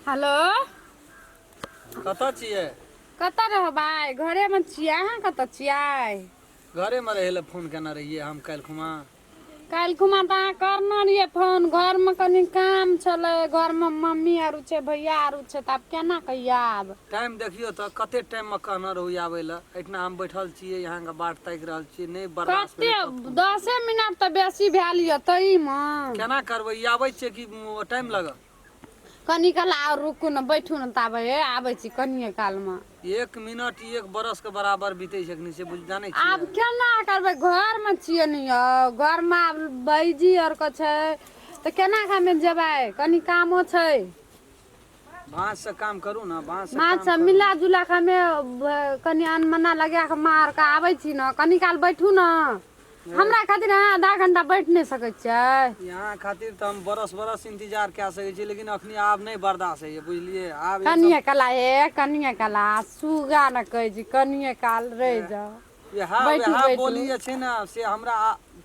Hello. कतऽ छियै? कतऽ रहबै, घरेमे छियै। अहाँ कतऽ छियै? घरेमे रहै लए फोन केने रहियै हम काल्हि खुमा। काल्हि खुमा तऽ अहाँ करने रहियै फोन, घरमे कनि काम छलै, घरमे मम्मी आरू छै, भैया आरू छै, तऽ आब केना कहियै आब। टाइम देखियौ तऽ कते टाइममे कहने रहू आबै लए। एहिठिना हम बैठल छियै, अहाँके बाट ताकि रहल छियै, नहि बर्दाश्त कते भेलै तब फोन। 10 मिनट तऽ बेसी भेल यऽ ताहिमे। केना करबै? ई आबै छियै कि टाइम लागत? कनी काल आओर रुकू ने, बैठू ने, ताबे आबै छी कनिये कालमे। 1 मिनट 1 बरस के बराबर बीतै छै अखनी, से बुझ जानै आब छियै? केना करबै, घरमे छियै ने यौ, घरमे आब भैजी आरके छै तऽ केना कऽ हमे जेबै, कनि कामो छै। बाँस से काम करू ने, बाँस से माछ काम सब करू। मिला जुला कऽ हमे कनि अनमना लगा कऽ मार कऽ आबै छी ने, कनि काल बैठू ने। हमरा खातिर अहाँ आधा घंटा बैठ नहि सकै छियै? यहाँ खातिर तऽ हम बरस बरस इंतजार कए सकै छी, लेकिन अखनी आब नहि बर्दाश्त होइए, बुझलियै? आब एकदम कनिये काला हे, कनिये काला सुगा ने कहै छी, कनिये काल रहि जाउ। वएह बैठू वएह बैठू। बोली जे छै ने से हमरा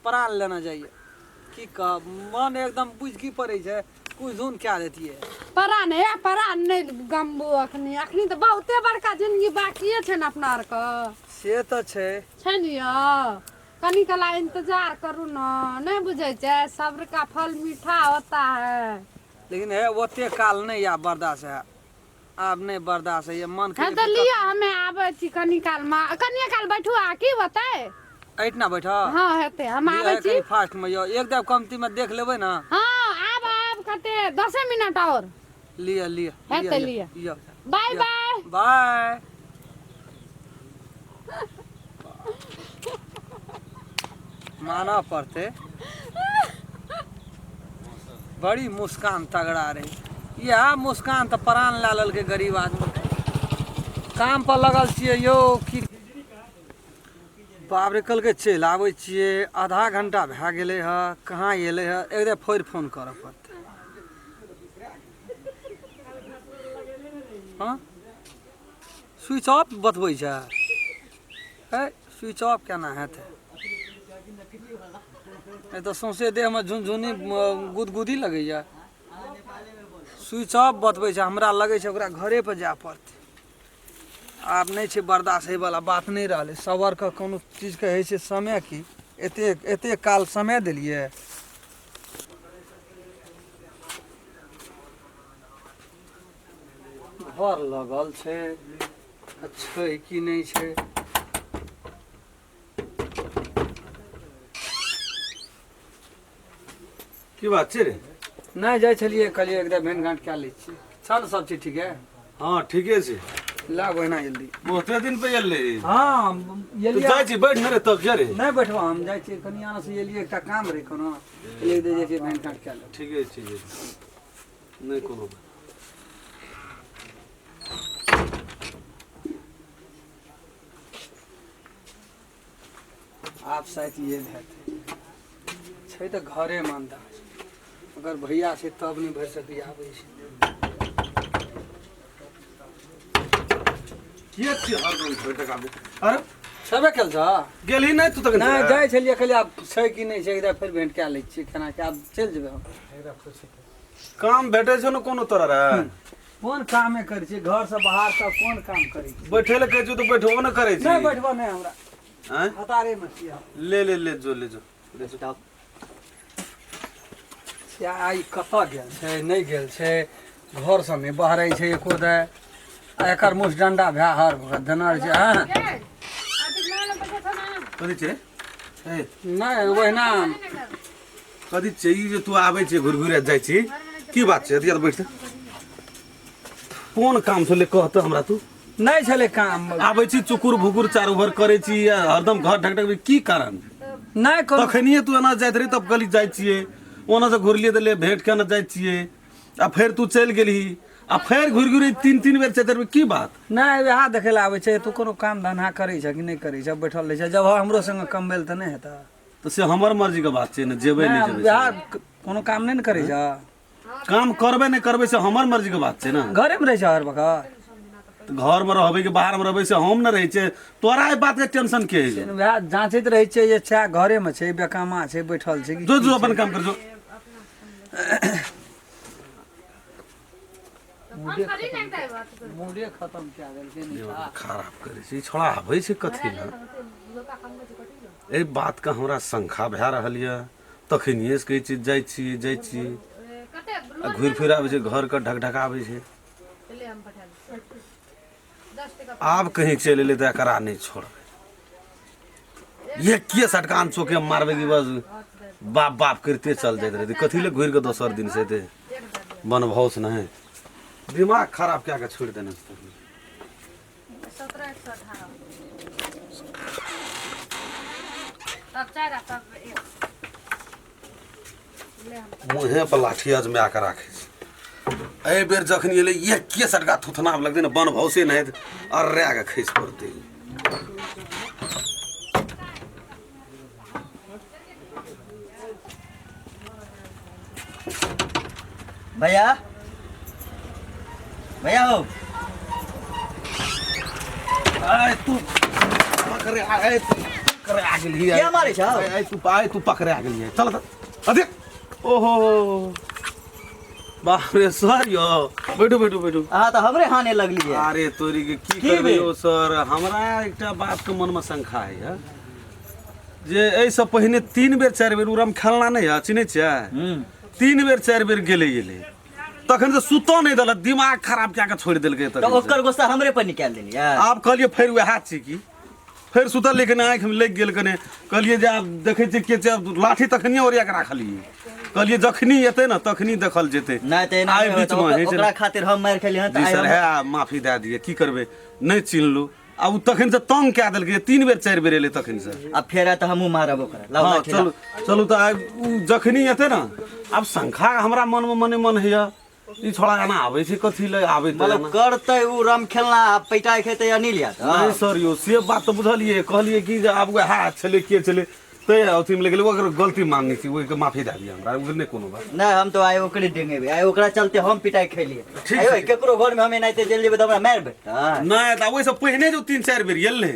प्राण लेने जाइए, की कहब, मन एकदम बुझि की पड़ै छै, कुछ धुन कए देतियै। परान हे, परान नहि गमबू अखनी, अखनी तऽ बहुते बड़का जिंदगी बाकिए छै ने अपना आरके। से तऽ छै। छै ने यौ, कनी काला इंतजार करू ने, नहि बुझै छै सब्र का फल मीठा होता है। लेकिन हे ओते काल नहि आब बर्दाश्त है, आब नहि बर्दाश्त होइए मन। हँ तऽ लिअ, हमे आबै छी कनी कालमे, कनिए काल बैठू आ की होतै? एहिठिना बैठ। हँ हेतै, हम आबै छी। कनी फास्ट मे यौ, एक देव कमती मे देख लेबै ने। हँ आब आब कते 10 मिनट आओर। लिअ लिअ। हेतै, लिअ। लिअ। बाय बाय। बाय। मानऽ पड़तै, बड़ी मुस्कान तगड़ा रहै। इएह मुस्कान तऽ प्राण लए लेलकै गरीब आदमी। काम पर लगल छियै यौ की बाप रे, कहलकै चलि आबै छियै, आधा घंटा भए गेलै हँ, कहाँ एलै हँ? एक बेर फेर फोन करऽ पड़तै। हँ, स्विच ऑफ बतबै छै। है, स्विच ऑफ केना हेतै? नहि तऽ सौंसे देहमे झुनझुनी गुदगुदी लगैया। स्विच ऑफ बतबै छै, हमरा लगै छै ओकरा घरे पर जाय पड़तै। आब नहि छै बर्दाश्त होइवला बात नहि रहलै। सबरके कोनो चीजके होइ छै समय की? एतेक एतेक काल समय देलियै। घर लगल छै आ छै कि नहि छै? की बात छै रे? नहि, जाइ छलियै, कहलियै एक भेंट घाँट कए लै छियै। चल, सब चीज ठीक है? हँ, ठीके छै। लाब ओहिना जल्दी। बहुते दिन पे एलै। हँ। तू एलियै। जाइ छी, बैठ ने रे, तब जे रे। नहि बैठबो, हम जाइ छियै कनि आना से एलियै, एकटा काम रहै कोनो, एक दे जाइ छियै, भेंट घाँट कए लेब। ठीके छै, नहि कोनो बात। आब शायद ये हेतै। छै तऽ घरेमे अन्दाज, अगर भैया छै तब नहि भरि सकैए। आबै छै। के छी हरदम छोड़ि कऽ आबै? अरे। छेबे केल छ। गेलही नहि तू तखन? नहि, जाइ छलियै, कहलियै आब छै कि नहि छै, एकदा फेर भेंट कए लै छियै, केना के आब चलि जेबै हम। काम भेटै छौ ने कोनो तोरा रे? कोन कामे करै छियै? घरसँ बाहर तब कोन काम करै छियै? बैठे लए कहै छियौ तऽ बैठबो ने करै छी। नहि बैठबो नहि हमरा। आँय? हतारेमे छियै हम। ले ले ले जो, ले जो, ले जो। से आइ कतऽ गेल छै, नहि गेल छै, घरसँ नहि बहरै छै एको दे, आ एकर मुस डंडा भए हर देना रहै छै। हँ। कथी छै रे? ए, नहि, ओहिना। कथी छै ई जे तू आबै छै घुरि घुरि जाइ छी? की बात छै? अथी बैठ, कोन काम छलै, कहत हमरा तू। नहि छलै काम। आबै छी चुकुर भुकुर चारू भर करै छी आ हरदम घर ढक ढक, की कारण? नहि कोनो। तखनिए तू एना जाइत रही तब गली जाइ छियै, ओना से घुरलियै तऽ ले भेंट केना जाइ छियै, आ फेर तू चलि गेलही आ फेर घुरि घुरि तीन तीन बेर चारि चारि बेर, की बात? नहि, वएह देखै लए आबै छै, तू कोनो काम धन्धा करै छ कि नहि करै छ, बैठल रहै छ। जब हमरो संगे कम भेल तऽ नहि हेतै? तऽ से हमर मर्जी के बात छै ने, जेबै नहि जेबै। वएह कोनो काम नहि ने करै छ। काम करबै नहि करबै से हमर मर्जी के बात छै ने। घरेमे रहै छ हर वक्त। घर में रहबै कि बाहर में रहबै से हम ने रहै छै, तोरा एहि बात के टेंशन के है? वएह जाँचैत रहै छै जे छै घरेमे छै, बेकामा छै, बैठल छै कि जो की जो छै। अपन काम कर जो। फोन करी ने एकटा बात मूडे खत्म कए देलकै दिमाग खराब करै छै ई छोड़ा आबै छै कथी लए। एहि बातके हमरा शंका भए रहल यऽ, तखनिएसँ कहै छी जाइ छी जाइ छी, आ घुरि फिर आबै छै घरके ढकढकाबै छै। आब कहीं चलि एलै तऽ एकरा नहि छोड़बै, एके सटकान चौके मारबै कि बस बाप बाप करिते चल जाइत रहतै। कथी लए घुरि कऽ दोसर दिन से एतै बनभौस नहि, दिमाग खराब कए कऽ छोड़ि देने छै। 17 118 तब 4 आ तब 1 ले हम। मुँहे पर लाठी अजमा कऽ राखै छै। एहि बेर जखन एलै एके सटका थुथनाब लगतै ने, बनभौसे नहि अर्रा कऽ खसि पड़तै। भैया भैया हो। आय तू पकड़े आय, तू पकड़े आ गेली। किया मारै छौ? आय तू, आय तू पकड़े आ गेली। चल चल अरे ओहो बाप रे सर यो, बैठू बैठू बैठू। अहाँ तऽ हमरे हाने लगलियै। अरे तोरी के की की करबै भेल? यौ सर, हमरा एकटा बात के मन में शंका है जे एहिसँ पहिने 3 बेर 4 बेर उरम खेलना नहि है, चिन्है छियै? 3 बेर 4 बेर गेलै गेलै तखन से सुतऽ नहि देलक, दिमाग खराब कए कऽ छोड़ि देलकै। तऽ तखन से। ओकर गुस्सा हमरे पर निकालि देलियै। आब कहलियै फेर वएह छी की फेर सुतल, लेकिन आँखिमे लागि गेल कने। कहलियै जे आब देखै छियै के छै, लाठी तखनिए ओरिया कऽ राखलियै, कहलियै जखनी एतै ने तखनी देखल जेतै। नहि तऽ एना आइ नहि होत। बीचमे होइ छै। ओकरा खातिर हम मारि खेलियै हन जी तऽ आइ सर हम है माफी दए दियै, की करबै नहि चिन्हलहुँ। आ ओ तखन से तंग कए देलकै, 3 बेर 4 बेर एलै तखन से। आ फेर आयत तऽ हमहूँ मारब ओकरा। लाउ हँ लाठी चलू लाउ। चलू तऽ आइ ओ जखनी एतै ने, आब शंखा हमरा मनमे मने मन होइए ई छोड़ा एना आबै छै कथी लए आबै तऽ मतलब एना। करतै उ रम खेलना आ पैटाइ खेतै अनिल यादव। नहि सर यौ से बात तऽ बुझलियै, कहलियै कि जे आब वएह छलै के छलै तै अथीमे लागि गेलै, ओकर गलती मानने छी, ओहिके माफी दए दिअ हमरा, ओकर नहि कोनो बात। नहि हम तो आइ ओकरे डेंगेबै, आइ ओकरा चलते हम पिटाइ खेलियै। ठीक आइ छै। केकरो घरमे हम एनाहिते चलि जेबै तऽ हमरा मारि भेटतै। नहि तऽ ओहिसँ पहिने जे 3-4 बेर एलै,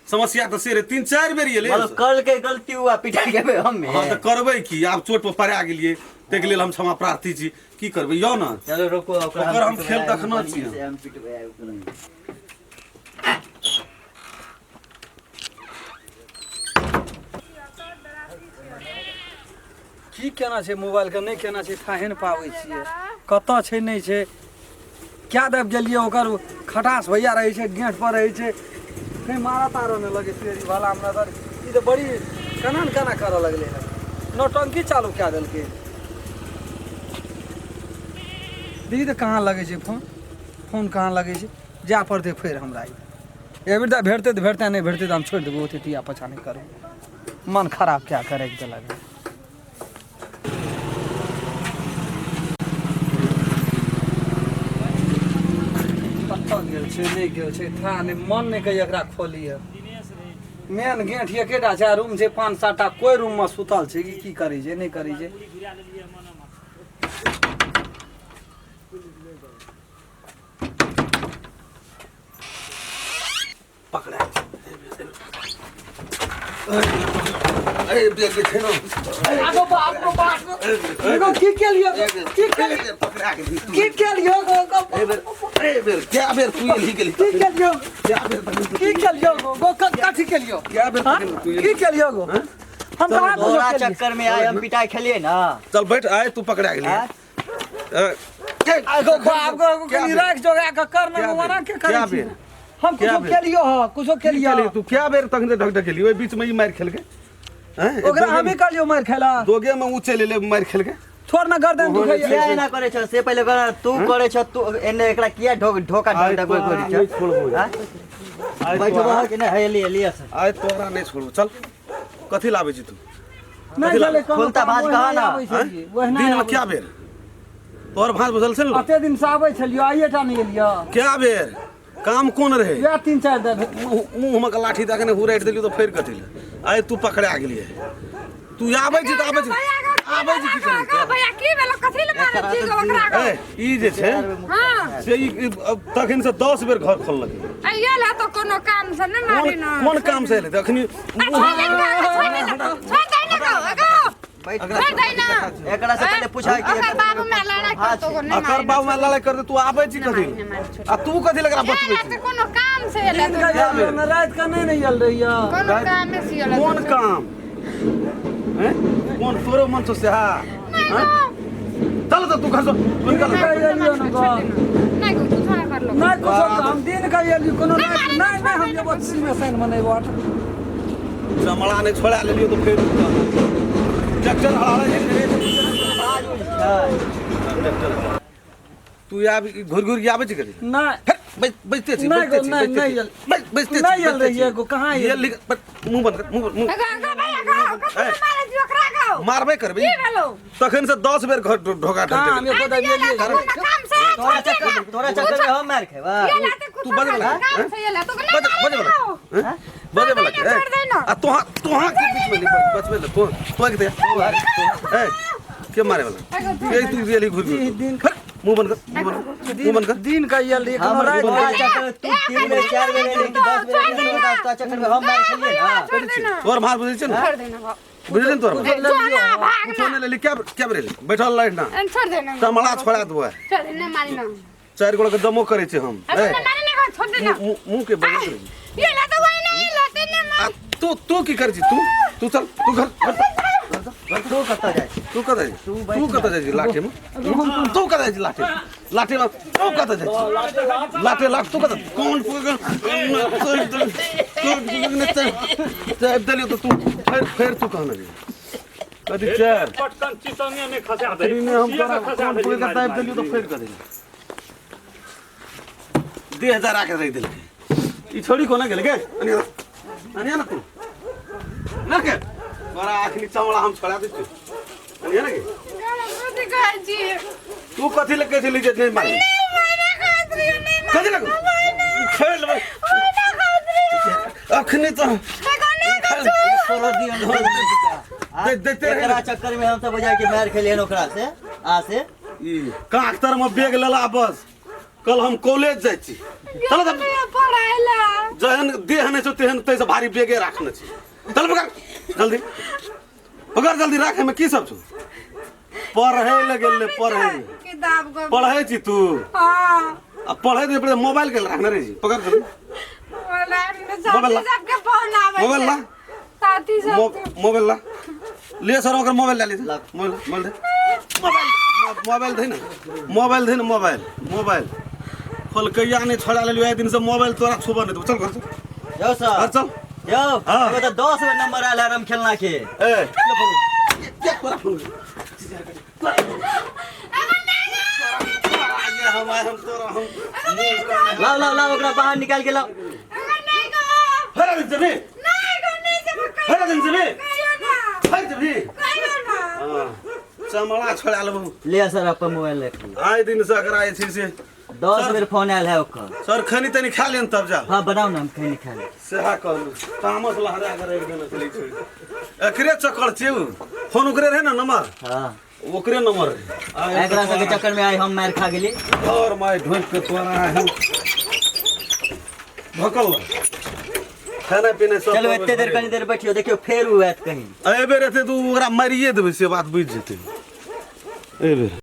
समस्या तऽ से रहै, 3-4 बेर एलै। मतलब करलकै गलती उ आ पिटाइ खेबै हमे। हँ तऽ करबै की, आब चोट पर पड़ा गेलियै, ताहिके लेल हम क्षमा प्रार्थी छी, की करबै यौ ने। चलो रोको ओकरा। ओकर हम पिटबै खेल आइ, देखना बढ़िआँ छियै। से हम पिटबै आइ ओकरा। की केना छै मोबाइलके, नहि केना छै थाहे नहि पाबै छियै, कतऽ छै नहि छै। क्या दब गेलियै ओकर खटास भैया रहै छै गेट पर रहै छै, कहीं मारा तारा नहि लगै छै भला हमरा सर। ई तऽ बड़ी केना ने केना करऽ लगलै हँ, नौटंकी चालू कए देलकै। दीदी तऽ कहाँ लगै छै फोन, फोन कहाँ लगै छै, जाय पड़तै फेर हमरा। ई एहि बेर तऽ भेटतै तऽ भेटतै, नहि भेटतै तऽ हम छोड़ि देबै, ओते तिया पछा नहि करबै, मन खराब कए कऽ राखि देलक। कतऽ गेल छै नहि गेल छै था नहि, मन नहि कहैए एकरा खोलिए। मेन गेट एकेटा छै आ रूम छै 5-7 टा, कोइ रूममे सुतल छै कि की करै छै नहि करै छै। पकड़ा अरे बेग जे छै ने। आगो बाप रो बाप रो, की केलियो की केलियो पकड़ा गेली तू। की केलियो गो गो? एहि बेर एहि बेर कए बेर तू एलही गेली? की केलियो? कए बेर तखन तू की केलियो गो गो? कथी केलियो? कए बेर हाँ? तखन तू एलही? की केलियो गो? हम कहाँ कुछो तोरा केलियो? चक्कर में आइ हम पिटाइ खेलियै ने। चल बैठ, आय तू पकड़ा गेली। आँय? आगो बाप गो गो, कनी राख जोगा के कर ने, मना के करै क्या छी? बेर? हम क्या कुछो बेर? केलियो ह? कुछो की केलियो? केलही तू? कए बेर तखन ढक ढकेली ओहि बीच में ई मारि खेलकै आँय? ओकरा हमे कहलियो मारि खेला। दोगे में ऊ चलि एलै मारि खेलकै। छोड़ ना गर्दन दुखैया। किया एना करै छ से पहिले कर, तू करै छ, तू एने एकरा किया ढोक ढोका आइ ढक ढकबै तोरा करै नहि छ? छोड़बो। आँय? आइ बैठबो तोरा कि नहि? हे लिए लिए सर। आइ तोरा नहि छोड़बो। चल, कथी लाबै छी तू? नहि चले कोनो खोलता काम, भाज ओहिना कहाँ ना? आबै छलियै, ओहिना दिन में आबै। क्या बेर तोहर भाँज बुझल छै ने? कते दिन से आबै छलियो, आइए टा नहि एलियो। क्या बेर काम कोन रहे? वएह 3-4 दिन। मुँह में के लाठी दऽ के ने हुराटि देलियौ तऽ फेर कथी लए आइ तू पकड़ा गेलियै? तू आबै छी तऽ आबै छी, आबै छी की करै छी? भैया की भेलो? कथी ले मारै छी गो ओकरा गो? ए, ई जे छै हाँ से ई ई तखन से 10 बेर घर खोललक। आइए ला तो कोनो काम से नहि मारी कोन न। कोन काम से एलै तखनी? आ, छोड़ दे ने, छोड़ दे ने, छोड़ दे ने गो, गो। बैठ। एकरा छोड़ दे ना। एकरा से पहिले पूछा कि ओकर बाबू में लड़ाई करतो गो नहीं अकर मारी बाबू में लड़ाई करते तू आबै छी कथी नहीं मारी, छोड़। आ तू कथी लग बचबै ए, छी तऽ कोनो काम से एलै दिन का आयल ना रात का नहीं नहीं आयल रहिया कोनो काम से एलै कोन काम हैं कोन तोरो मन छौ सेहा नहीं गो। चल तऽ तू घर से तू निकल नहीं, नहीं, नहीं, छोड़ देना। नहीं गो, कुछो नहीं करलो। नहीं कुछ हम दिन का आयल कोनो नहीं नहीं नहीं हम जब दिन में साइन मनेबो हट चमड़ा नहि छोड़ा लेलियो तऽ फेर ट्रैक्टर हड़ा छै। तू आब घुर घुर के आबै छी कथी नहीं फेर बैठते छी नहीं बैठते गो, छी नहीं, बैठते नहीं छी। आयल। बैठते छी, नहीं आयल बैठते छी। रहियै गो, कहाँ आयल? ये लिख मुंह बंद कर मुंह बंद- मुंह गो, गो, भैया, गो, ककरो ए। मारै छी ओकरा गो। मारबे करबी की भेलौ? तखन से 10 बेर घर ढोका कहाँ हम ढक एको दाबी एलै एलियै तऽ कोनो काम से तोरा छोड़ दे चक्कर ना। तोरा चक्कर में हम मार खेबा एलै तऽ कुछो तू बजै नहीं, बला काम हैं? से एलै तऽ ओकरा बजे नहीं बजे मारै बला गो। हैं? बजे बला छोड़ दे ना। आ तोहा तोहा के बीच में नहीं बचबे ले तो तोहा के दे ए के मारे वाला ये तू गेली घुर घुर दिन- फिर मुंह बंद कर मुंह बंद कर मुंह बंद कर दिन का आयल रहियै कोनो हम रात तोरा का चक्कर में तू 3 बेर 4 बेर एली कि 10 बेर एली तोरा चक्कर में हम मार खेलिए ना छोड़ दे ना। तोर मार बुझै छै ने छोड़ दे ना गो। बुझै छै ने तोर मार ए, जो ना, भाग कुछो ना। नहीं लेली क्या क्या बेर लेली बैठल रह ना ए, छोड़ दे ना। चमड़ा छोड़ा देबो छोड़ दे ना, मारी ना। चारि गोड़ा के जमो करै छै हम ए, ए छोड़ दे, मारी ना गो, छोड़ दे ना। मुंह मुंह के बगल करै छी। एलै तऽ वही नहीं एलै तऽ नहि आ मारी। तू तू की करै छी तू तू चल तू घर घर तू कतऽ जाइ छी? तू कतऽ जाइ छी? तू कतऽ जाइ छी लाठे में तू कतऽ जाइ छी लाठे लाठे में तू कतऽ जाइ छी लाठे लाठ तू कतऽ कोन चारि देलियौ तऽ तू फेर फेर तू कहने रही कथी चारि पटकन चितंगे में खसा दे अखनी हम तोरा कोन पुगे के दाबि देलियौ तऽ फेर कऽ देलियौ देह जरा के रखि देलकै ई छोड़ी कोना गेलै गे अनिया अनिया ना तू ना के तोरा अखनी चमड़ा हम छोड़ा दै छियौ अनिया ना गे कथी कहै छी? तू कथी लग कहै छली जे नहि मारी नहि, मारे कहैत रहियै, नहि मारी। कथी लग छोड़ि लेबै ओहिना कहैत रहियै। अखनी तऽ एगो नहि गो, छोड़। छोड़ दियौ ने। दे- देते रहे एकरा चक्कर में हम सब बुझाय कि मार खेलियन ओकरा से आ से ई काख तर में बैग लेला बस कल हम कॉलेज जाइ छी चल तऽ पढ़ाइ ला। जहन देह नहि छौ तेहन ताहिसँ भारी बैगे राखने छी चल पकड़ जल्दी पकड़ जल्दी राखैमे की सब छौ पढ़ै लए गेल रहे पढ़ै किताब को पढ़ै छी तू हाँ आ पढ़ै नहि पढ़ै मोबाइल के राखने रहै छी पकड़ जल्दी मोबाइल ला। सबके फोन आबै मोबाइल ला। साथी सब मोबाइल ला ले सर ओकर मोबाइल ला ले मोबाइल मोबाइल दे मोबाइल मोबाइल दे ना मोबाइल दे ना मोबाइल मोबाइल खोलकैया नहि छोड़ा लेलियो आइ दिन से मोबाइल तोरा छुबऽ नहि देबौ चल घर चल यौ सर घर चल यौ हाँ। एगो तऽ 10 बेर नंबर आयल है रम खेलना के ए ले फोन के तोरा फोन हम आए हम तोरा हम लाओ लाओ लाओ ओकरा बाहर निकाल के लाओ नहीं गो फेर दिन जेबी नहीं गो नहीं जेबो फेर दिन जेबी कहियो ना फेर जेबी कहियो ना हाँ चमड़ा छोड़ा लेबौ ले सर अपन मोबाइल ले आइ दिन से अगर आइ छै से 10 बेर फोन आयल है ओकर सर खनी तनी खा लेन तब जा हाँ बनाओ ना हम खैनी खा ले सएह कहलू तामस लहरा के रखि देने छलै छोड़ि एकरे चक्कर छै उ फोन ओकरे रहै ने नंबर हाँ ओकरे नंबर रहै एकरा सबके चक्कर में आई हम मार खा गेली और my ढोक के तोरा हम भकल खाना पीना सब चलो एते देर कनी देर बैठियो देखियो फेर उ आयत कहीं एहि बेर एते तू ओकरा मारिए देबै से बात बुझि जेतै एहि बेर।